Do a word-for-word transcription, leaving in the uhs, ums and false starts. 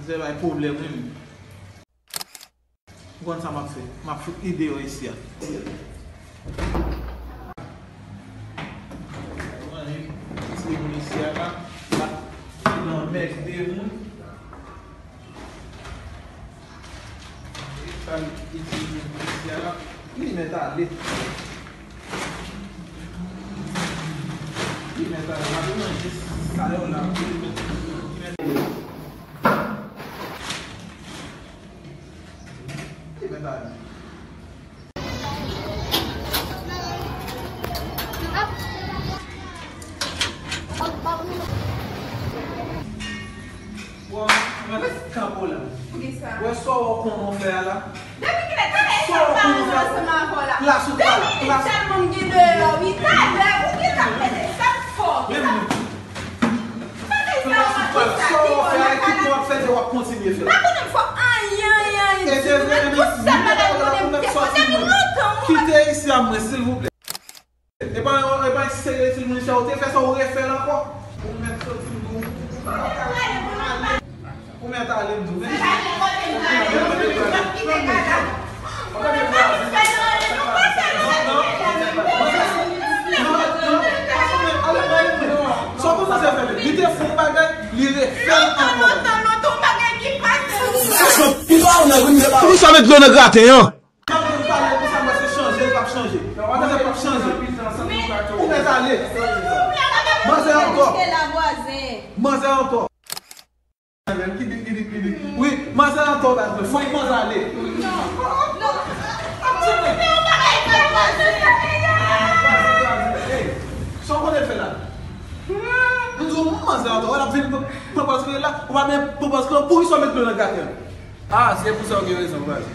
Se bay pwoblèm, wi, menm. Ou konn sa m ap fè? M ap fout li deyò isi a. Mwen, ti moun isi a, la, la, nan mèg de moun. Sa l itilize isi a la, li mèt ale. Li mèt ale. M ap manje sa yo la. Li mèt, li mèt ale. Li mèt ale. Bon, mwen kanpe w la. Poukisa? Wè sa w konnen w fè a la. Depi kilè, tande sa w pa ansanm avè w la. Plas ou pa la. Depi kilè tèlman m gen deyò, wi, talè, ou gen tan pete, sa m fò, kisa. Tande sa w ap fè a, ki w ap fè, w ap kontinye fè. M pa konnen m fè anyen, anyen, anyen ditou, men tout sèl bagay m konnen m te fè depi lontan, wi. Kite isi a mwen, silvouplè. E pa, e pa serye ti moun sa, ou te fè sa, ou refè l ankò. Ou mèt soti m di w, ou mèt ale m di w, men. Sa w komanse fè, li te fè yon bagay, li refè l ankò. Poukisa w met dlo nan graten an? N ap vin pale pou sa, mwen se chanje, l p ap chanje. Mwen se p ap chanje. Ou mèt ale. Manzè an tò. Manzè an tò. Wi, manzè an tò, baz mwen. Fòk manzè ale. Sa w konnen fè la? M di w, manzè an tò. Wè l ap vin pran pòz kreyòl la. Ou pa men pran pòz kreyòl. Poukisa w met dlo nan graten an? Ah, se pou sa w gen rezon, baz.